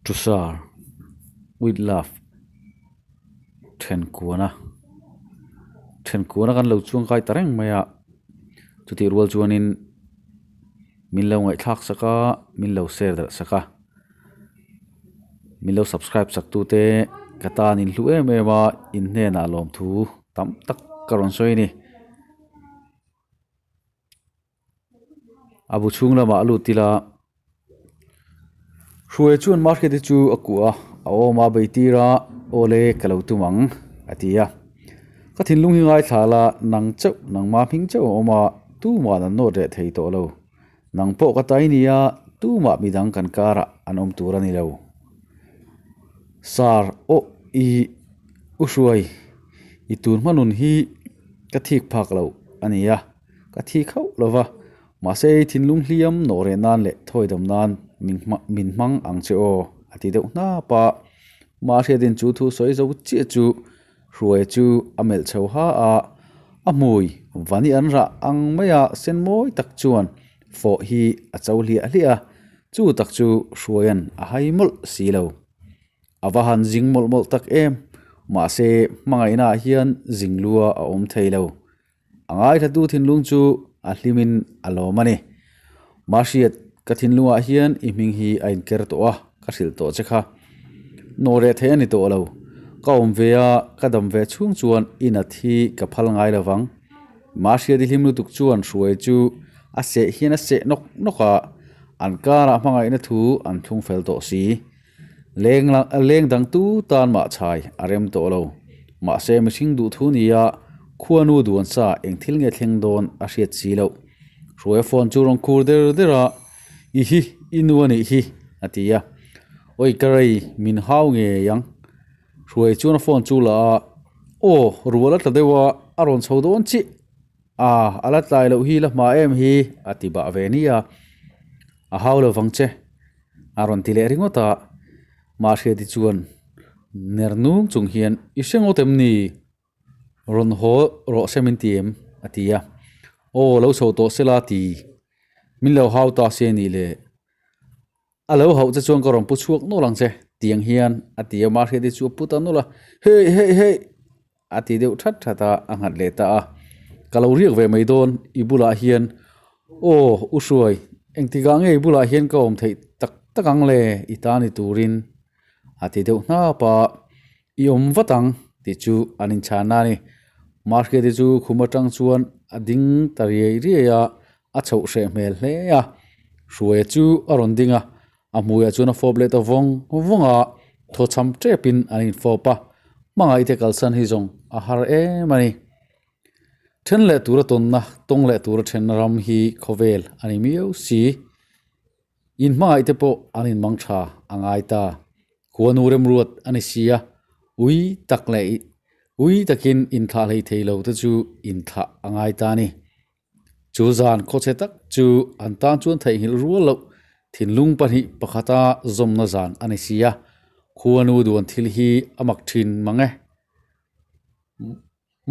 To sir with love Thenkuana Thenkuana kan lo chuangkai ta reng mai a chutih rual chuanin min lo ngaihthlak sak a min lo share darh sak a min lo subscribe sak tu te ka tan in hlu em em a in hnenah lawmthu tam tak ka rawn sawi a ni. A bu chhung lamah a lut ila Hruai chuan market te chu a kuah a a awm a bei tir a awle ka lo tum ang a ti a ka thinlung hi ngaithla la nang chauh nangma hming chauh a awm a tumah an nawt reh thei tawh lo nang pawh ka tai nia tumah midang kan karah an awm tur a ni lo sar aw i u Hruai i tun hma nun hi ka thik phak lo a ni a. Ka thi khauh lo va, mahse thinlung hliam nawh reh nan leh thawi dam nan min min hmang ang che aw, a ti deuh hnap a. Mahriatin chu thu sawi zo chiah chu Hruaia chu a melh chho ha a, a hmui vani an rah ang maia sen mawi tak chuan fawh hi a cho hliah hliah a, chu tak chu Hruaia'n a hai mawlh si lo. A va han zing mawlh mawlh tak em, mahse hmangaihnaah hian zing lua a awm thei lo. A ngaithlatu thinlung chu a hlimin a lawm a ni. Mahriat, ka thinlungah hian i hming hi a inker tawh a, ka hrilh tawh che kha. Nawh reh theih a ni tawh lo. Ka awm ve a, ka dam ve chhung chuan i nat hi ka phal ngai lo vang. Mahriat i hlim lutuk chuan hruai chu a seh hian a seh nawk nawk a, an karah hmangaihna thu an thlung fel tawh si. Leng leng dang tu tan mah chhai a rem tawh lo. Mahse mihring duh thu nia khuanu duan sa eng thil nge thleng dawn a hriat si loh. Hruaia phone chu rawn khur der der a, I hi, i nu a nih hi, a ti a. Oi ka rei, min hau ngei ang. Hruaia chuan a phone chu la a, Aw, rual a tla deuh a, a rawn chho dawn chiah. A, a la tlai loh hi la hma em hi, a ti bah ve nia. A hau lo vang che. A rawn ti leh ringawt a, Mahriati chuan ner nung chung hian, I hre ngawt em ni? Rawn haw rawh se min ti em? a ti a. Aw, lo chho tawh sela ti. Min lo hau ta se ni le. A lo hauh che chuan ka rawn pu chhuak nawlh ang che, tiang hian a ti a. Mahriati chu a pu ta nawlh a, Hey, hey, hey! A ti deuh that that a, a nghat leh ta a. Ka lo riak ve mai dawn, i bulah hian, Aw, U Hruai, engtikah nge i bulah hian ka awm theih tak tak ang le, i ta ni turin? A ti deuh hnap a, I awm vat ang, tih chu an inchhan a ni. Mahriati chu khum atang chuan a ding ta riai riai a, a chhoh hreh hmel hle a. Hruaia chu a rawn ding a, A hmuiah chuan a fawp leh ta vawng vawng a, thawchham tepin an infawp a, hmangaihte kalsan hi zawng a har em a ni. Then leh tura tawnna, tawng leh tura thenna ram hi khawvel a ni miau si. In hmangaihte pawh an inmang tha a ngai ta. Khuanu remruat a ni si a, ui tak leh ui takin inthlah hlei thei lo te chu inthlah a ngai ta a ni. Chu zan khawchhe tak chu an tan chuan theihnghilh rual loh thinlung pahnih pakhata zawmna zan a ni si a, khuanu duan thil hi a mak thin mang e.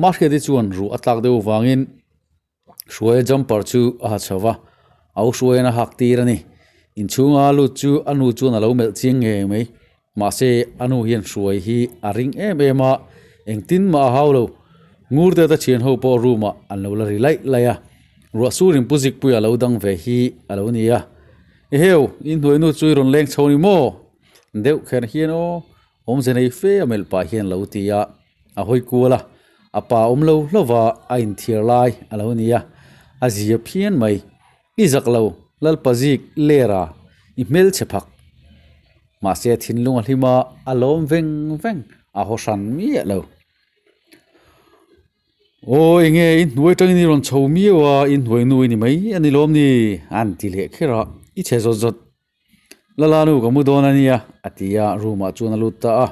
Mahriati chuan ruh a tlak deuh vangin Hruaia jumper chu a ha chho va, a u Hruaia'n a hak tir a ni. Inchhunga lut chu a nu chuan a lo melh chiang ngei mai. Mahse, a nu hian hruai hi a ring em em a, engtin mah a hau lo. Ngurte te thian ho pawh room ah an lo la ri laih laih a, ruah sur in pu Zikpuia lo dang ve hi a lo ni a. Eheu, in hnuai nu chu i rawn leng chho ni maw? Deuh kher hian aw, awmze nei fe a melh pah hian lo ti a, a hawi kual a, a pa awm lo hlauh a, a inthiar lai a lo ni a, a zia phian mai. I zak lo, Lalpa zik ler a, i hmelchhe phak. Mahse a thinlung a hlim a, a lawm veng veng, a haw hran miah lo. Aw enge i hnuai tangin i rawn chho miau a, i hnuai nu i ni mai a ni lawm ni? An ti leh kher a, i chhe zawt zawt. Lala nu ka mu dawn a nia, a ti a, room ah chuan a lut ta a.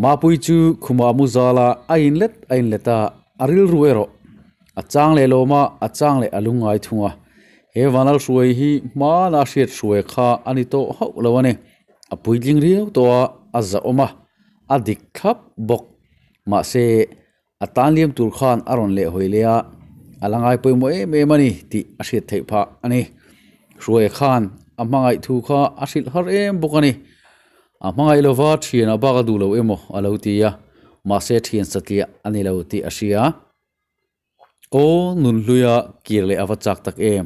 Mapui chu khumah mu zal a, a inlet a inlet a, a rilru erawh a chang leh lawm a, a chang leh a lungngai thung a. He Vanlal Hruai hi hmana hriat hruai kha a ni tawh hauh lo a ni. A puitling riau tawh a, a zahawm a, a dik thlap bawk. Mahse, a tan liam tur khan a rawn lehhawi leh a, a la ngai pawimawh em em a ni tih a hriat theih phah a ni. Hruaia khan a hmangaih thu kha a hrilh har em bawk a ni. A hmangaih lova thian a bak a duh lo emaw a lo ti a, mahse thian satliah a ni lo tih a hria. Aw nunhluia kir leh a va chak tak em.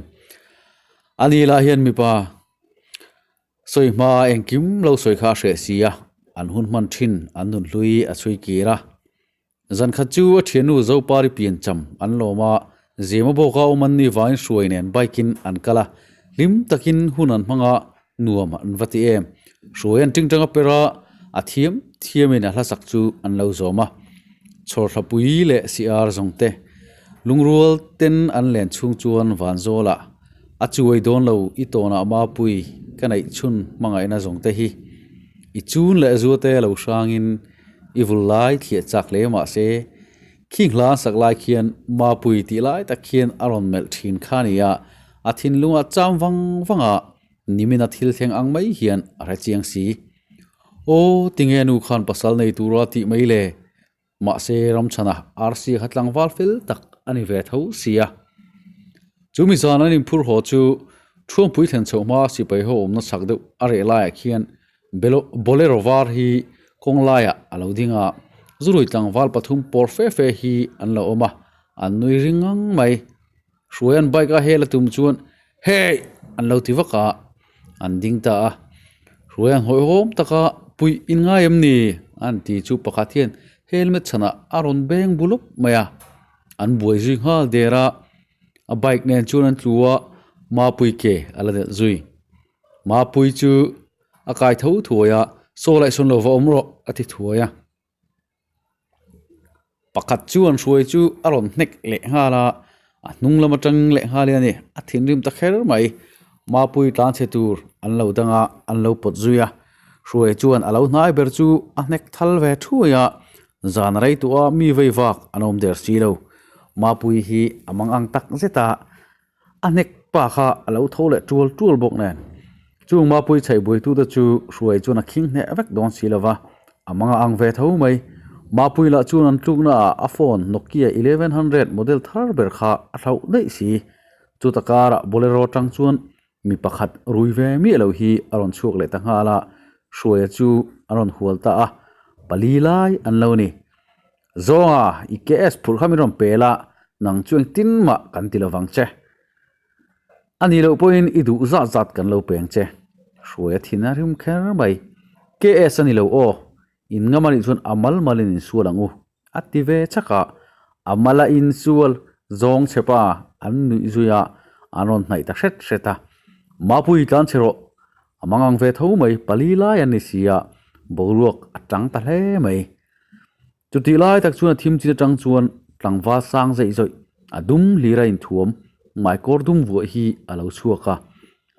A ni lah hian mipa sawi hma engkim lo sawi kha a hreh si a, an hun hman thin an nunhlui a chhui kir a. Zan khat chu a thiannu Zopari piancham an lawm a, Zema bawka awm an ni vangin hruai nen bike in an kal a, hlim takin hun an hmang a, nuam an va ti em. Hruai an tingtang a per a, a thiam thiamin a hlasak chu an lo zawm a. Chhawrthlapui leh siar zawng te lungrual ten an len chhung chuan Vanzawlah a chuai dawn lo i tawnah Mapui ka neih chhun hmangaihna zawng te hi i chun leh zuate lo hrangin i vul lai thliah chak hle mahse Khing hla an sak lai khian Mapui tih lai tak khian a rawn melh thin kha a ni a, a thinlungah cham vang vang a, nimina thil thleng ang mai hian a hre chiang si. Aw, tinge nu khan pasal nei tura tih mai le? Mahse Ramchhana arsi kha tlangval fel tak a ni ve tho si a. Chu mi zan an inphur haw chu Thuampui thlen chhoh hma sipai ho awmna chak deuh a reh laiah khian Bolero var hi kawng laiah a lo ding a, zurui tlangval pathum pawr fe fe hi an lo awm a, an nui ring ngang mai. Hruaia'n bike a hel a tum chuan Hey! an lo ti vak a, an ding ta a. Hruaia'n hawihhawm taka puih in ngai em ni? an ti chu pakhat hian helmet chhanah a rawn beng bu lawp mai a, an buai zui nghal der a, a bike nen chuan an tlu a, Mapui ke a la delh zui. Mapui chu a kai tho thuai a, Saw laihsawn lo va awm rawh a ti thuai a. Pakhat chuan hruai chu a rawn hnek leh nghal a, a hnung lam atang leh nghal hian a ni, a thinrim ta kher mai. Mapui tlan chhe tur an lo dang a, an lo pawt zui a. Hruai chuan a lo hnai ber chu a hnek thal ve thuai a, zan rei tawh a mi vei vak an awm der si lo. Mapui hi a mangang tak zet a, A hnek pa kha a lo tho leh tual tual bawk nen. Chung Mapui chhaihbuaitute chu hruai chuan a khing hneh vek dawn si lova, a mang a ang ve tho mai. Mapui lah chuan an tlukna ah a phone Nokia 1100 model thar ber kha a thlauh daih si. Chuta karah Bolero tang chuan mi pakhat rui ve miah lo hi a rawn chhuak leh ta nghal a, hruaia chu a rawn hual ta a, pali lai an lo ni. Zawnga, i KS phurh kha min rawn pel a, nang chu engtin mah kan ti lovang che. A nih loh pawhin i duh zat zat kan lo peng che. Hruai a thin a rim kher mai. KS a ni lo aw, in ngam a nih chuan a mal malin insual ang u, a ti ve chak a. A mala insual zawng che pa an nuih zui a, an rawn hnaih ta hret hret a. Mapui tlan che rawh, a mangang ve tho mai, pali lai an ni si a, boruak a tang ta hle mai. Chutih lai tak chuan a thim chin atang chuan tlangval sang zeih zawih a dum hlir a inthuam hmaikawr dum vuah hi a lo chhuak a.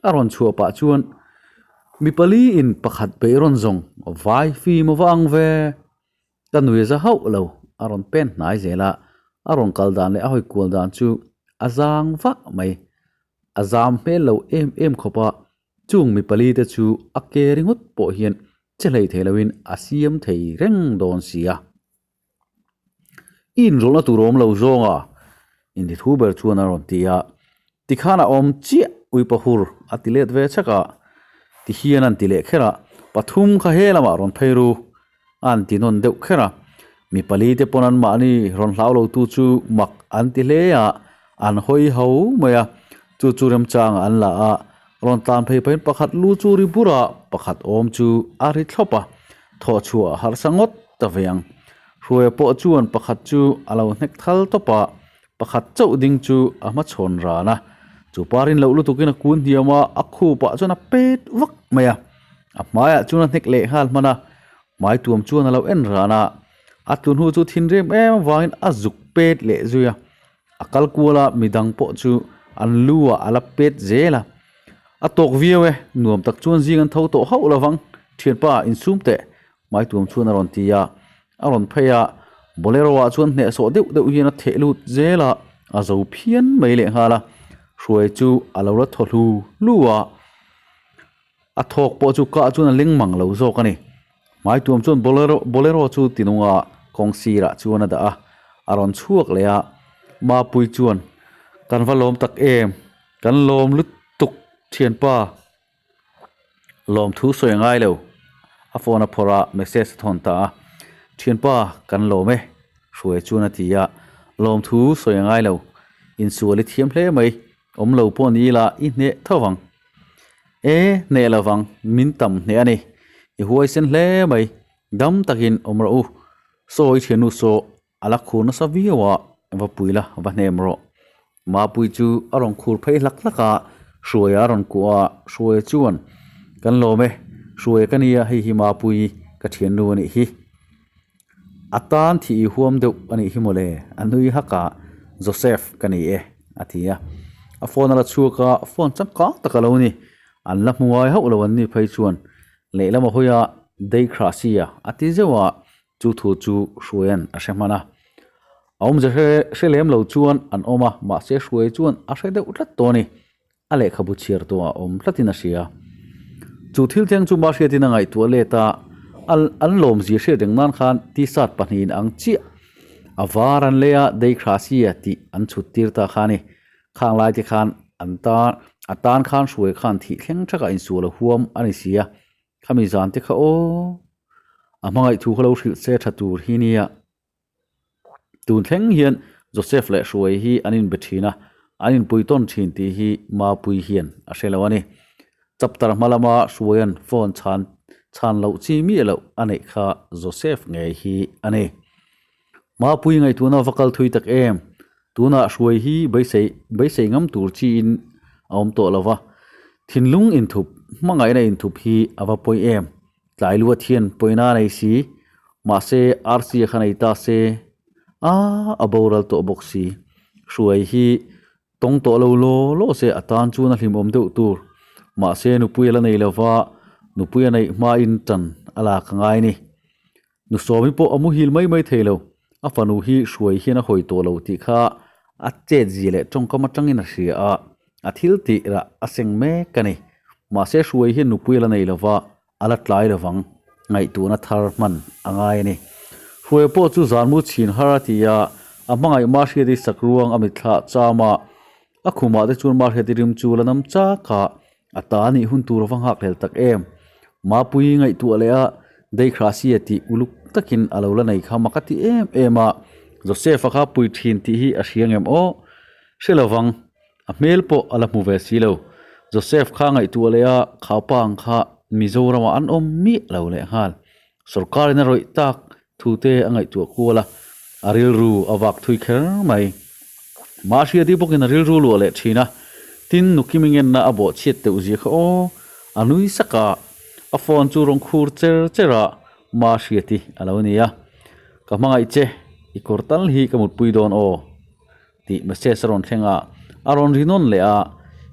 A rawn chhuah pah chuan mi pali in pakhat beih rawn zawng vai fim a va ang ve. Ka nui za hauh lo a rawn pen hnai zel a, a rawn kal dan leh a hawi kual dan chu a zang vah mai. A zam hmel lo em em khawp a, chung mi pali te chu a ke ringawt pawh hian che hlei thei loin a siam thei reng dawn si a. I inrawlhna tur awm lo zawng a, inti thu ber chuan a rawn ti a. Tikhan a awm chiah uipa hur a ti let ve chak a, tihian an ti leh kher a, pathum kha he lamah rawn phei ru a an ti nawn deuh kher a. Mi pali te pawn anmahni rawn hlau lo tu chu mak an ti hle a, an hawi ho mai a, chu chu remchangah an la a, Rawn tlan phei pahin pakhat lu chu ri bur a, pakhat awm chu a ri thlawp a, thawh chhuah a harsa ngawt ta ve ang. Hruaia pawh chuan pakhat chu a lo hnek thal tawp a, pakhat chauh ding chu a hmachhawn ran a. Chu pa rin loh lutukin a kun hniam a, a khup ah chuan a pet vak mai a. A hmaiah chuan a hnek leh nghal hman a, hmai tuam chuan a lo en ran a. A tlu hnu chu thinrim em avangin a zuk pet leh zui a. A kal kual a, midang pawh chu an lu ah a la pet zel a. A tawk viau e, nuam tak chuan zing an tho tawh hauh lovang, thianpa insum teh, Maituam chuan a rawn ti a. A rawn phei a, Bolero ah chuan hnehsawh deuh deuh hian a theh lut zel a, a zo phian mai lehnghal a. Hruai chu a lo la thaw hlu hlu a. A thawk pawh chu kah chuan a ling mang lo zawk a ni. Hmaituam chuan Bolero Bolero chu tinunga kawng sirah chuan a dah a, a rawn chhuak leh a. Mapui chuan, Kan va lawm tak em? Kan lawm lutuk thianpa. Lawm thu sawi a ngai lo. A phone a phawrh a, message a thawn ta a. Thianpa, kan lawm e, Hruai chuan a ti a. Lawmthu sawi a ngai lo. Insual i thiam hle mai. Awm lo pawh ni ila i hneh tho vang. E, hneh lo vang, min tam hneh a ni. I huaisen hle mai. Dam takin awm rawh u. Saw i thiannu saw a la khur nasa viau a, va pui la, va hnem rawh. Mapui chu a rawn khur phei hlak hlak a, Hruaia a rawn kuah a, Hruaia chuan, Kan lawm e, Hruaia ka nia, hei hi Mapui ka thiannu a nih hi. A tan thih i huam deuh a nih hi mawle, a nui hak a, Joseph ka ni e, a ti a. A phone a la chhuak a, phone changkang tak a lo ni. An la hmu ngai hauh lo an ni phei chuan lehlam a hawi a, Deikhrasia a ti zeuh a, Chu thu chu Hruaia'n a hre hman a. A awmze hre hre lem lo chuan an awm a, mahse Hruai chuan a hre deuh tlat tawh a ni. A lehkhabu chhiar tawh a awm tlatin a hria. Chu thil thleng chu Mahriatin a ngaihtuah let a, an lawmzia hriat reng nan khan T-shirt pahnihin ang chiah a var an lei a, Deikhrasia tih an chhut tir ta kha a ni. Khang lai te khan an tan a tan khan Hruai khan thih thleng thakah insual a huam a ni si a. Khami zan te kha aw, a hmangaih thu kha lo hrilh se tha tur hi nia. Tun thleng hian Joseph leh Hruai hi an inbe thin a, an inpui tawn thin tih hi Mapui hian a hre lo a ni. Chapter hma lama Hruaia'n phone chhan chhan loh chi miah loh a neih kha Joseph ngei hi a ni. Mapui ngaihtuahna va kal thui tak em? Tunah Hruai hi beisei beisei ngam tur chiin a awm tawh lo va, thinlung inthup, hmangaihna inthup hi a va pawi em? Tlai luat hian pawina a nei si, mahse RC a kha nei ta se, a a boral tawh bawk si. Hruai hi tawng tawh lo law law se a tan chuan a hlimawm deuh tur. Mahse nupui a la nei lo va, nupui a neih hmain tan a lak a ngai a ni. Nu Sawmi pawh a muhil mai mai thei lo, a fanu hi hruai hian a hawi tawh lo tih kha a chet zia leh tawngkam atangin a hria a, a thil tih rah a seng mek a ni. Mahse hruai hian nupui a la nei lova, a la tlai lovang, ngaihtuahna thar hman a ngai a ni. Hruaia pawh chu zanmu chhin har a ti a, a hmangaih Mahriati sakruang a mitthla cham a, a khumah te chuan Mahriati rim chu la nam chak a, A ta nih hun tur a va nghak hlel tak em? Mapui ngaihtuah leh a Deikhrasia tih uluk takin a lo la nei kha mak a ti em em a, Joseph-a kha pui thin tih hi a hria ngem aw? Hre lovang, a hmel pawh a la hmu ve si lo. Joseph kha ngaihtuah leh a khaupa ang kha Mizoramah an awm miah lo lehnghal. Sorkarin a rawih tak thu te a ngaihtuah kual a, a rilru a vak thui kher mai. Mahriati bawkin a rilru luah leh thin a, tin Nukimi ngenna a bawh chhiat teuh zia kha aw, a nui sak a, a phone chu rawn khur cher cher a, Mahriati a lo ni a, Ka hmangaih che, i kawr tal hi ka mutpui dawn aw. Tih message a rawn thleng a, a rawn ri nawn leh a,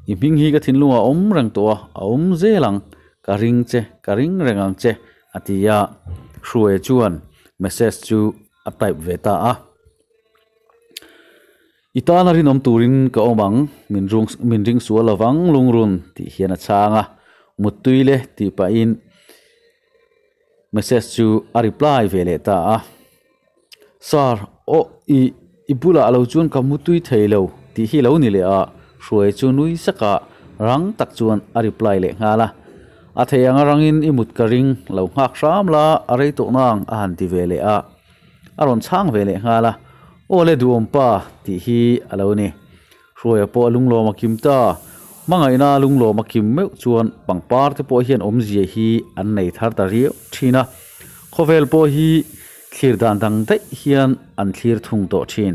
I hming hi ka thinlungah a awm reng tawh a, a awm zel ang, ka ring che, ka ring reng ang che, a ti a, Hruaia chuan message chu a type ve ta a. I tana rinawm turin ka awm ang, min rung min ring sual lovang lungrun tih hian a chhang a, Muttui le tih pahin message chu a reply ve leh ta a. Sir, aw i i bulah lo chuan ka mu tui thei lo tih hi lo ni leh a, Hruai chu nui sak a, rang tak chuan a reply leh nghal a. A thei anga rangin i mut ka ring lo nghak hram la, a rei tawh nang a han ti ve leh a. A rawn chhang ve leh nghal a, Aw le duhawm pa tih hi a lo ni. Hruaia pawh a lunglawm a kim ta. Hmangaihna lunglawm a kim meuh chuan pangpar te pawh hian awmzia hi an nei thar ta riau thin a. Khawvel pawh hi thlir dan dang daih hian an thlir thung tawh thin.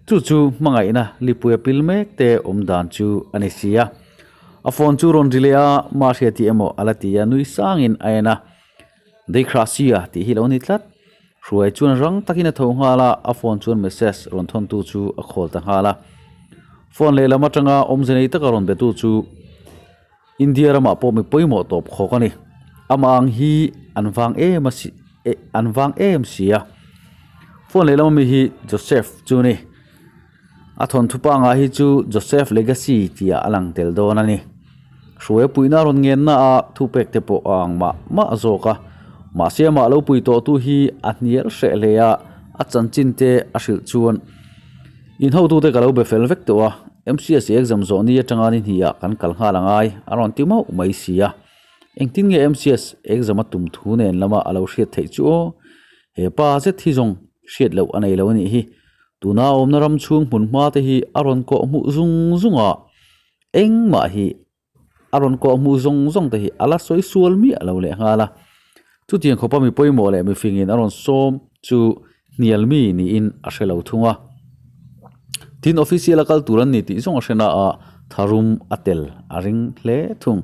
Chu chu hmangaihna lipuia pil mek te awm dan chu a ni si a. A phone chu rawn ri leh a, Mahria tih emaw a la ti a, nui sangin a en a. Deikhrasia tih hi lo ni tlat. Hruai chuan rang takin a tho nghal a, a phone chuan message rawn thawntu chu a call ta nghal a. Phone lehlam atanga awmze nei taka rawn betu chu India ramah pawh mi pawimawh tawp khawk a ni. Amah ang hi an vang em a si an vang em si a. Phone lehlam ami hi Joseph chu a ni. A thawnthu pangah hi chu Joseph Legacy tih ah a lang tel dawn a ni. Hruai puihna rawn ngenna a thupek te pawh a ang mah mah zawk a. Mahse amah lo pui tawh tu hi a hnial hreh hle a, a chanchin te a hrilh chuan in hotute ka lo be fel vek tawh a, MCSC exam zawh ni atanga ni hnih ah kan kal nghal angai a rawn ti mauh mai si a. Engtin nge MCS exam a tum thu nen lama a lo hriat theih chu aw? He pa zet hi zawng hriat loh a nei lo a nih hi. Tuna awmna ram chhung hmun hma te hi a rawn kawh hmuh zung zung a, engmah hi a rawn kawh hmuh zawng zawng te hi a la sawi sual miah lo leh nghal a. Chutiang khawpa mi pawimawh leh mifingin a rawn sawm chu hnial mi niin a hre lo thung a. Tin, official a kal tur an ni tih zawng a hre na a, tharum a tel a ring hle thung.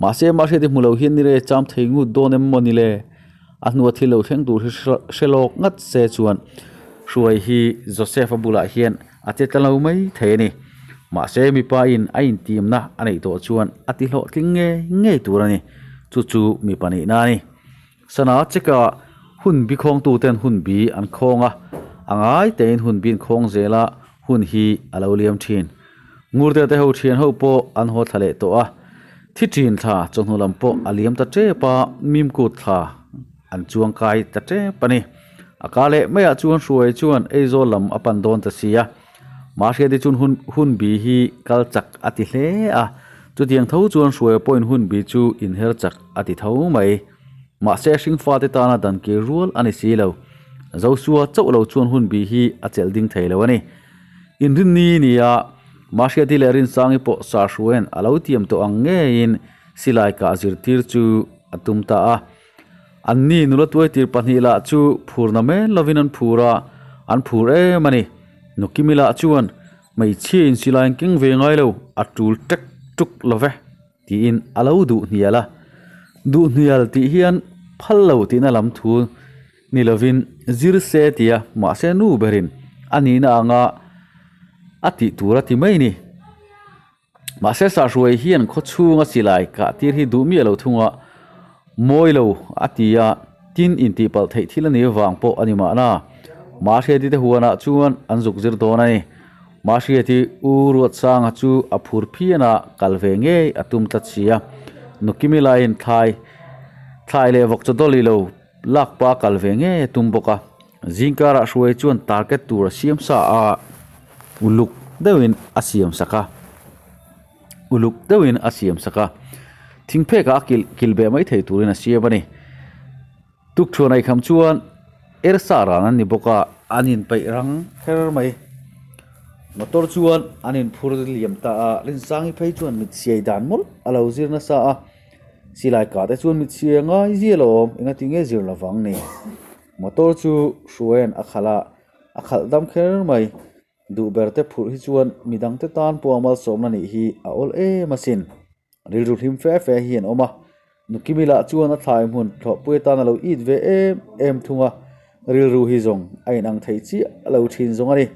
Mahse, mahriat i hmu lo hian ni re cham thei ngut dawn em maw ni le? A hnua thil lo thleng tur hi hre lawk ngat se chuan Hruai hi Joseph-a bulah hian a che tla lo mai thei a ni. Mahse, mipa in a intimna a neih tawh chuan a ti hlawhtling ngei ngei tur a ni. Chu chu mipa nihna a ni. Sana cheka hun bi khawngtuten hun bi an khawng a, a ngai tein hun bi an khawng zel a, hun hi a lo liam thin. Ngurte te ho thian ho pawh an haw thla leh tawh a, thi thin thla chawhnu lam pawh a liam ta tep a, mimkut thla an chuang kai ta tep a ni. A ka leh maiah chuan Hruai chuan Aizawl lam a pan dawn ta si a, Mahriati chuan hun hun bi hi kal chak a ti hle a, chutiang tho chuan Hruaia pawhin hun bi chu inher chak a ti tho mai. Mahse hringfate tana dan kir rual a ni si lo. Zosua chauh lo chuan hun bi hi a chelh ding thei lo a ni. Inrinni nia Mahriati leh Rinsangi pawh Sahruaia'n a lo tiam tawh ang ngeiin silai kah zirtir chu a tum ta a. Anni nula tuaitir pahnih lah chu phurna men lovin an phur a, an phur em a ni. Nukimi lah chuan, Hmeichhia in silai an keng ve ngai lo, a tul tek tuk lo ve, tiin a lo duh hnial a. Duh hnial tih hian phal lo tihna lam thu ni lovin zir se tia mahse nu berin a nihna anga a tih tur a ti mai ni. Mahse Sahruai hian khaw chhunga silai kah tir hi duh miah lo thung a, mawi lo a ti a, tin intihpalh theih thil a nih avang pawh a ni mahna. Mahriati te huanah chuan an zuk zir dawn a ni. Mahriati U Ruatsanga chu a phur phian a, kal ve ngei a tum tlat si a. Nukimi laiin thlai thlai leh vawk chaw dawlh i lo lak pa kal ve ngei a tum bawk a. Zingkarah Hruai chuan target tur a siam sa a, uluk deuhin a siam sak a, uluk deuhin a siam sak a, thingphekah a kilh kilh beh mai thei turin a siam a ni. Tukthuan eikham chuan ersa ran an ni bawk a, an inpeih rang kher mai. Motor chuan an inphur liam ta a, Rinsangi phei chuan mit siai dan mawlh a lo zir nasa a, silai kah te chuan mit siai a ngai zia lo awm, engati nge zir lovang ni? Motor chu Hruaia'n a khalh a, a khalh dam kher mai. Duh ber te phurh hi chuan midang te tan pawh a malsawmna nih hi a awl em asin. Rilru hlim fe fe hi an awm a, Nukimi lah chuan a thlai hmun thlawhpui atan a lo it ve em em thung a, rilru hi zawng a inang thei chiah a lo thin zawng a ni.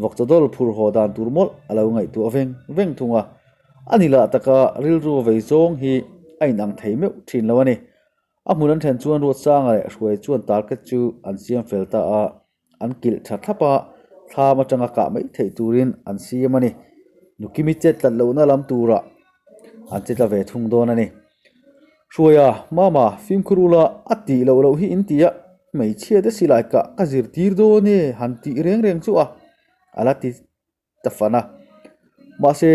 Vawkchawdawl phurh haw dan tur mawlh a lo ngaihtuah veng veng thung a, a ni lah taka rilru vei zawng hi a inang thei meuh thin lo a ni. A hmun an then chuan Ruatsanga leh Hruai chuan target chu an siam fel ta a, an kilh tha thlap a, thlam atanga kah mai theih turin an siam a ni. Nukimi chet tlat lohna lam turah an che tla ve thung dawn a ni. Hruaia, Mama, fimkhur ula a tih loh loh hi in ti a, hmeichhia te silai kah ka zirtir dawn e han tih reng reng chu a, a la ti ta fan a. Mahse,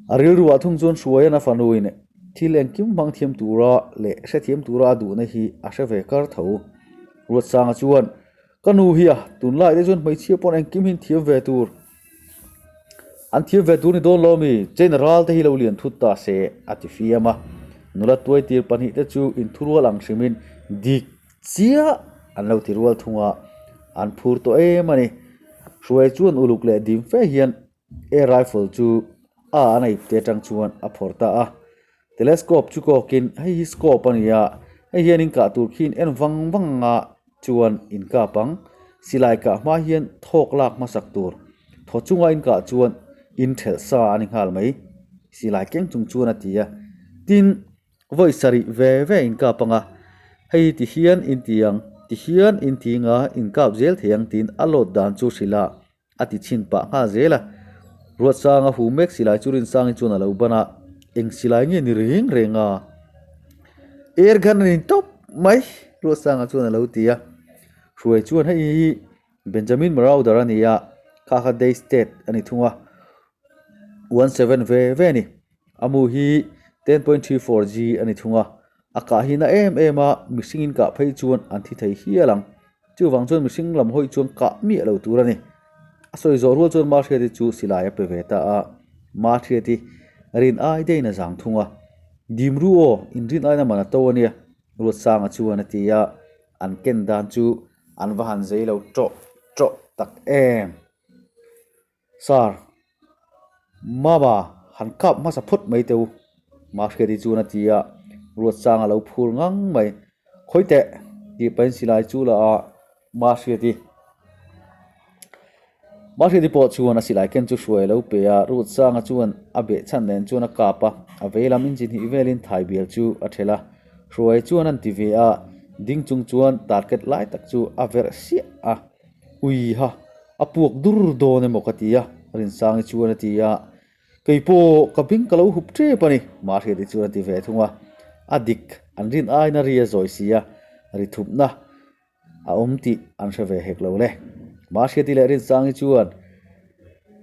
a rilruah thung chuan Hruaian a fanuin thil engkim hmang thiam tura leh hrethiam tura a duhna hi a hre ve kar tho. Ruatsanga chuan, Ka nu hi a, tunlai te chuan hmeichhia pawn engkim hi an thiam ve tur, an thiam ve tur ni dawn lo ami? China ral te hi lo lian thut ta se, a ti fiam a. Nula tuaitir pahnih te chu inthurual ang hrimin dik Chiah an lo ti rual thung a, an phur tawh em a ni. Hruai chuan uluk leh dim fe hian air rifle chu a an a ipte atang chuan a phawrh ta a. Telescope chu kawkin hei hi scope a ni a, hei hian in kah tur khi in en vang vang a chuan in kap ang. Silai kah hma hian thawk lak hmasak tur thaw chunga in kah chuan in thelh sa a ni nghal mai. Silai keng chung chuan a ti a, tin, Vawi sarih ve ve in kap anga, hei ti hian in ti ang, ti hian in ti nga in kap zel thei ang tiin a load dan chu hrilh a, a ti chhin pah nghal zel a. Ruatsanga hu mek silai chu Rinsangi chuan a lo ban a, eng silai nge ni reng reng a? Air gun a ni tawp mai, Ruatsanga chuan a lo ti a. Hruai chuan hei hi Benjamin Marauder a ni a, kha kha Day State a ni thung a, 17 ve ve a ni. A mu hi 10.34 G a ni thung a, a kah hi na em em a, mihringin kah phei chuan an thi thei hial ang. Chuvang chuan mihring lam hawi chuan kah miah lo tur a ni. A sawi zawh rual chuan Mahriati chu silai a pe ve ta a, Mahriati rin ai deiin a zang thung a, Dim ru aw, in rin aina man a to a nia, Ruatsanga chuan a ti a, an ken dan chu an va han zei lo tawh tawh tak em. Sir, Mama han kap hmasa phawt mai teh u, Mahriati chuan a ti a, Ruatsang a lo phur ngang mai. Khawi teh, tih pahin silai chu la a, Mahriati. Mahriati pawh chuan a silai ken chu hruai a lo pe a, Ruatsanga chuan a behchhan nen chuan a kap a, a veilam inchi hnih velin thai bial chu a thelh a, Hruai chuan an ti ve a, ding chung chuan target lai tak chu a verh siah a, Uiha! A puak dur dawn emaw ka ti a, Rinsangi chuan a ti a. Kei pawh ka beng ka lo hup tep a ni, Mahriati chuan a ti ve thung a. A dik, an rin aina ri a zawi si a, ri thupna a awm tih an hre ve hek lo le. Mahriati leh Rinsangi chuan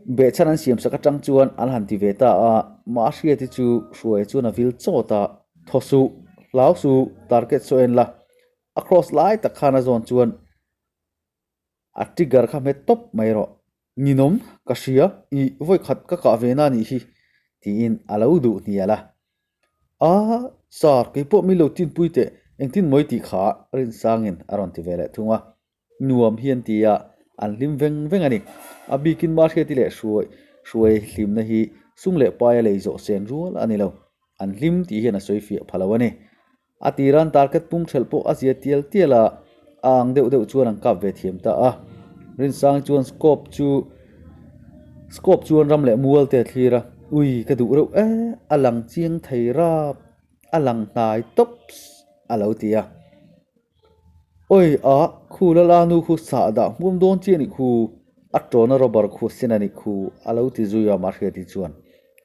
behchhan an siamsak atang chuan an han ti ve ta a, Mahriati chu hruai chuan a vil chawt a, Thaw suh, hlau suh, target saw en la, a cross lai tak khan a zawn chuan A trigger kha hmet tawp mai rawh. Ninawm, ka hria, i vawi khat ka kah ve na nih hi, tiin a lo duh hnial a. A, sir, kei pawh min lo tinpui teh, engtin mawi tih kha Rinsangin a rawn ti ve leh thung a. Nuam hi an ti a, an hlim veng veng a ni. A bikin Mahriati leh Hruai Hruai hlimna hi sum leh paia lei zawh sen rual a ni lo. An hlim tih hian a sawi fiah pha lo a ni. A tiran target pung ṭhelh pawh a zia tial tial a, a ang deuh deuh chuan an kap ve thiam ta a. Rinsangi chuan scope chu scope chuan ram leh mual te a thlir a, Ui ka duh reuh e, a lang chiang thei rap, a lang hnai tawps a lo ti a. Oi a, khu lala nu khu sah dah hmuam dawn chi a nih khu, a tawna rubber khu sen a nih khu a lo ti zui a Mahriati chuan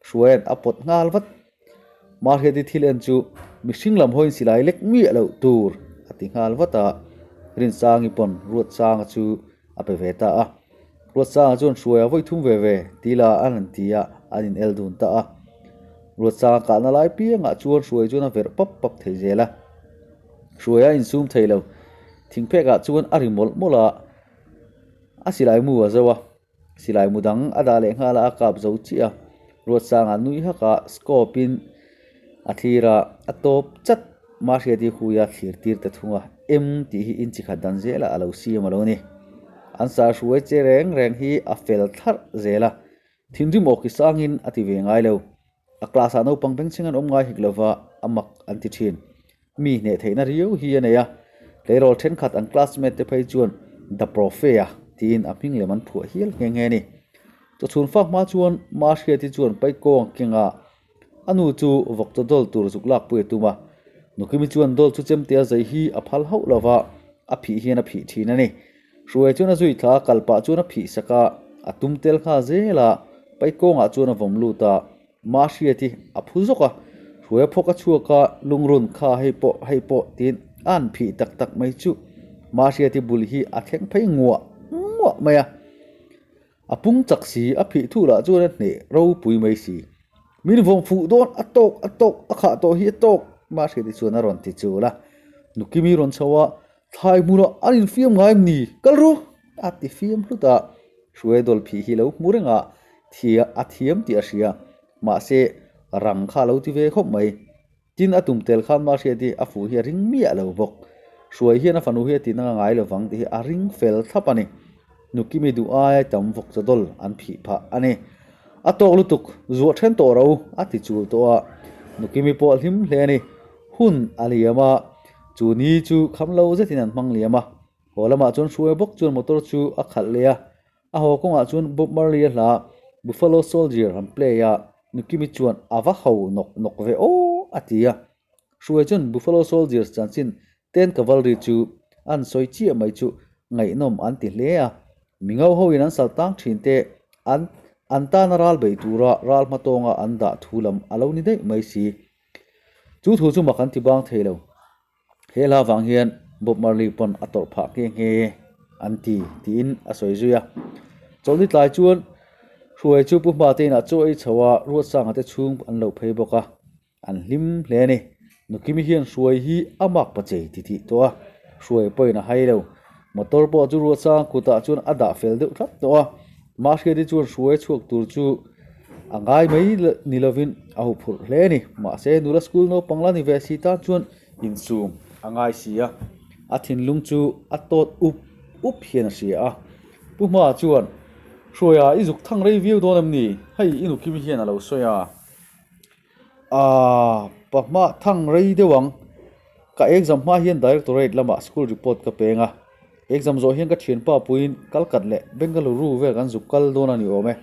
Hruaia'n a pawt nghal vat. Mahriati thil en chu mihring lam hawiin silai lek miah loh tur a ti nghal vat a, Rinsangi pawn Ruatsanga chu a pe ve ta a. Ruatsanga chuan Hruaia vawi thum ve ve ti la an han ti a, an in el dun ta a. Ruatsanga kahna lai piangah chuan Hruai chuan a verh pap pap thei zel a. Hruaia a insum thei lo. Thingphekah chuan a ri mawlh mawlh a, a silai mu a zo a. Silai mu dang a dah leh nghal a, a kap zo chiah a. Ruatsanga nui hak a, scope in a thlir a, a tawp chat. Mahriati hui a thlir tir ta thung a, em tih hi inchi khat dan zelah a lo siam a lo ni. An sar hruai che reng reng hi a fel thlarh zel a, thinrim awki sangin a ti ve ngai lo. A class ah naupang bengchheng an awm ngai hek lova, a mak an ti thin. Mi hneh theihna riau hi a nei a, tleirawl thenkhat an classmate te phei chuan The Profe-a tiin a hming lem an phuah hial nghe nghe a ni. Chawchhun fak hma chuan Mahriati chuan Paikawng kenga a nu chu vawk chaw dawl tur zuk lakpui a tum a, Nukimi chuan dawl chu chemtea zai hi a phal hauh lova, a phih hian a phih thin a ni. Hruai chuan a zui thla a, kal pah chuan a phih sak a, a tum tel nghal zel a, Paikawngah chuan a vawm lut a, Mahriati a phu zawk a, Hruai a phawk a chhuak a, lungrun kha hei pawh hei pawh tiin a han phih tak tak mai chu Mahriati bul hi a thleng phei nguah nguah mai a, a pung chak si, a phih thu lah chuan a hneh ropui mai si. Min vawm fuh dawn a tawk a tawk a khah tawh hi a tawk Mahriati chuan a rawn ti chul a, Nukimi rawn chho a, Thlai hmunah an infiam ngai em ni? Kal ru! A ti fiam hlut a, Hruai dawl phih hi lo hmu reng a, thia a thiam tih a hria. Mahse, rang kha a lo ti ve khawp mai. Tin, a tum tel khan Mahriati a fuh hi a ring miah lo bawk. Hruai hian a fanu hi a tihna a ngai lovang tih hi a ring fel thlap a ni. Nukimi duh aia tam vawk chaw dawl an phih phah a ni. A tawk lutuk, zuah then tawh ro, a ti chul tawh a. Nukimi pawh a hlim hle a ni. Hun a liam a, chu ni chu kham lo zetin an hmang liam a. Haw lamah chuan Hruai bawk chuan motor chu a khalh leh a. A haw kawngah chuan Bob Marley a hla Buffalo Soldier an play a, Nukimi chuan a va ho nawk nawk ve aw a ti a. Hruai chuan Buffalo Soldiers chanchin Ten Cavalry chu an sawi chiah mai chu ngaihnawm an ti hle a. Mingo hoin an sal tang thin te an an tana ral bei tura ral hmatawnga an dah thu lam a lo ni daih mai si. Chu thu chu mak an ti bang thei lo. He hla vang hian Bob Marley pawn a tawrh phah nghe nghe an ti tiin a sawi zui a. Chawlhni tlai chuan Hruai chu Pu Hma te inah chaw ei chho a, Ruatsanga te chhung an lo phei bawk a. An hlim hle a ni. Nukimi hian Hruai hi a mak pa chei ti tih tawh a, Hruai pawhin a hai lo. Motor pawh chu Ruatsanga kutah chuan a dah fel deuh thlap tawh a. Mahriati chuan Hruai chhuak tur chu a ngai mai ni lovin a huphurh hle a ni. Mahse, nula school naupang la ni ve si tan chuan insum a ngai si a, a thinlung chu a tawt up up hian a hria a. Pu Hma chuan, Hruaia i zuk thang rei viau dawn em ni? Hei i nukimi hian a lo sawi a. Aaa, pa hma thang rei deuh ang. Ka exam hma hian Directorate lamah school report ka peng a. Exam zawh hian ka thianpa puiin Kalkat leh Bengaluru vel kan zuk kal dawn a ni awm e.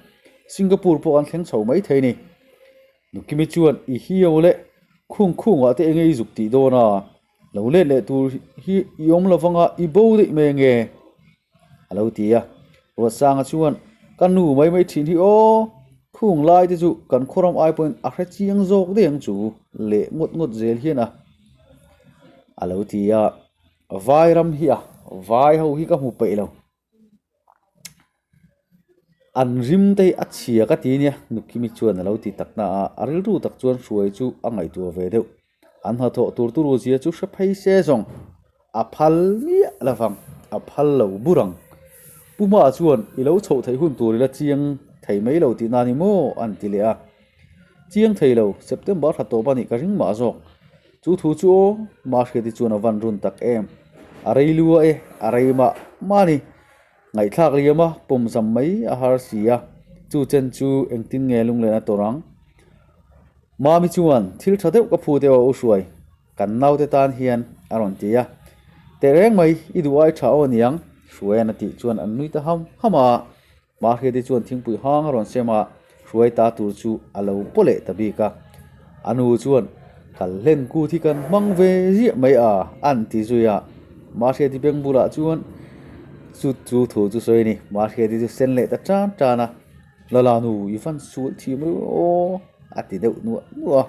Singapore pawh kan thleng chho mai thei ni. Nukimi chuan i hiau leh khung khungah te enge i zuk tih dawn a? Lo let leh tur hi i awm lo vanga i bo daih mai ange? A lo ti a. Ruatsanga chuan, Ka nu mai mai thin hi aw, khung lai te chu kan khawram ai pawhin a hre chiang zawk daih ang chu leh ngawt ngawt zel hian a a lo ti a. Vai ram hi a, vai ho hi ka hmu peih lo. An rim te hi a chhia ka ti nia, Nukimi chuan a lo ti tak na a, a rilru tak chuan hruai chu a ngaihtuah ve deuh. An hnathawh tur turu zia chu hre phei se zawng a phal miah lovang, a phal lo bur ang. Pu Hma chuan i lo chhoh theih hun tur ila chiang thei mai lo tihna a ni maw? an ti leh a. Chiang thei lo, September thla tawp a nih ka ring mah zawk. Chu thu chu aw, Mahriati chuan a van run tak em. A rei lua e, a rei mah mah a ni. Ngaihthlak liam a, pawm zam mai a har si a, chu chen chu engtin nge lunglen a tawrh ang? Mami chuan, Thil tha deuh ka phu deuh a u hruai, kan naute tan hian a rawn ti a. Teh reng mai, i duh ai tha aw niang, Hruaian a tih chuan an nui ta ham ham a. Mahriati chuan thingpui hang a rawn sem a, Hruai ta tur chu a lo paw leh ta bik a. A nu chuan, Kal hlen kut hi kan hmang ve ziah mai a, an ti zui a. Mahriati beng bulah chuan chu chu thu chu sawi a ni. Mahriati chu sen leh ta tan tan a. Lala nu i van sual thiam reuh aw a ti deuh nuah nuah a.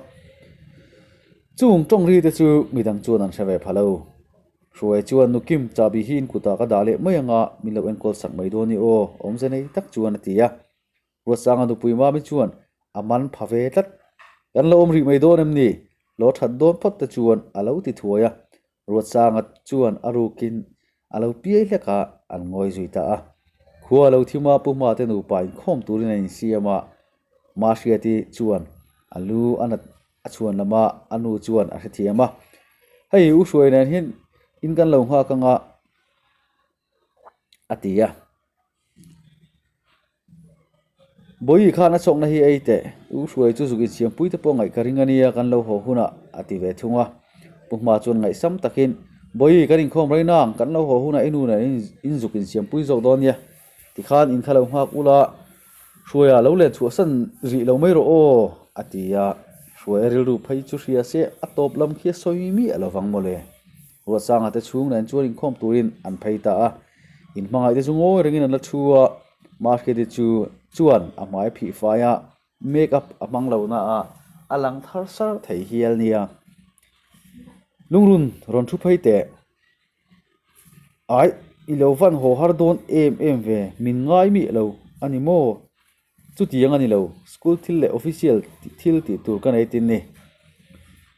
Chung tawng ri te chu midang chuan an hre ve pha lo. Hruai chuan nu Kim chahbi hi in kutah ka dah leh mai anga min lo enkawl sak mai dawn i aw awmze nei tak chuan a ti a. Ruatsanga nupui Mami chuan a man pha ve tlat. Kan lo awm rih mai dawn em ni? Lo that dawn phawt te chuan a lo ti thuai a. Ruatsanga chuan a rukin a lo piai hlek a, an ngawi zui ta a. Khua lo thim a, Pu Hma te nupa inkhawm turin an insiam a, Mahriati chuan a lu a nat a chhuan lam a, a nu chuan a hrethiam a. Hei U Hruai nen hian in kan lo nghak anga a ti a. Bawihi khan a chhawkna hi ei teh, U Hruai chu zuk insiampui te pawh ngaih ka ring a nia kan lo haw hunah a ti ve thung a. Pu Hma chuan ngaihsam takin, Bawihi kan inkhawm rei nang, kan lo haw hunah i nu nen in zuk insiampui zawk dawn nia, tikhan in kha lo nghak ula, Hruaia lo len chhuahsan rih lo mai rawh aw a ti a. Hruaia rilru phei chu hria se a tawp lam khi a sawi miah lovang mawle. Ruatsanga te chhung nen chuan inkhawm turin an phei ta a. Inhmangaih te chu ngawi rengin an la thu a, Mahriati chu chuan a hmai phih fai a, make up a hmang lo na a, a lang thar sar thei hial nia. Lungrun rawn thu phei teh. Aih, i lo van haw har dawn em em ve, min ngai miah lo a ni maw? Chutiang a ni lo, school thil leh official thil tih tur ka nei tin ni.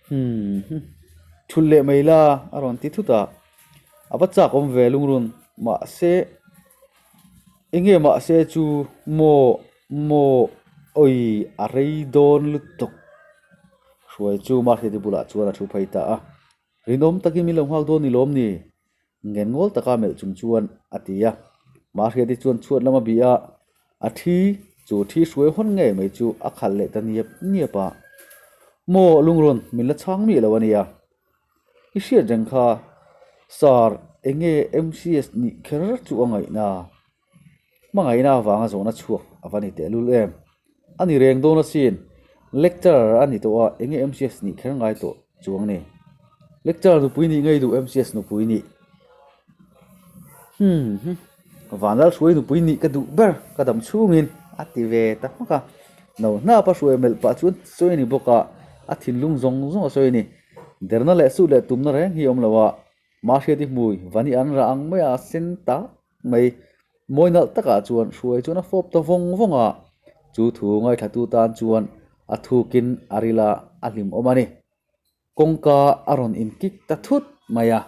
Hmm, thulh leh mai la a rawn ti thut a, a va chak awm ve lungrun, mahse enge mahse chu maw maw awi a rei dawn lutuk. Hruai chu Mahriati bulah chuan a thu phei ta a. Rinawm takin min lo nghak dawn ni lawm ni? Ngen ngawl taka melh chung chuan a ti a. Mahriati chuan chhuat lam a bih a, a thi chu thi hruai hawn ngei mai chu a khalh leh ta niap niap a. Maw lungrawn min la chhang miah lo a nia. I hriat reng kha Sir enge MCS nih kher chu a ngaihna? Hmangaihna avanga zawhna chhuak a va ni tehlul em? A ni reng dawn asin, lecturer a ni tawh a, enge MCS nih kher ngai tawh chuang ni? Lecturer nupui nih ngei duh MCS nupui nih? Hmm hmm, Vanlalhruai nupui nih ka duh ber ka dam chhungin a ti ve ta hmak a. No hnapa hruai melh pah chuan sawi a ni bawk a, a thinlung zawng zawng a sawi a ni. Derna leh suh leh tumna reng hi a awm lo a, Mahriati hmui vani an rah ang mai a sen ta mai. Mawi nalh takah chuan hruai chuan a fawp ta vawng vawng a, chu thu ngaithlatu tan chuan A thukin a ril a, a hlimawm a ni. Kawngka a rawn inkik ta thut mai a.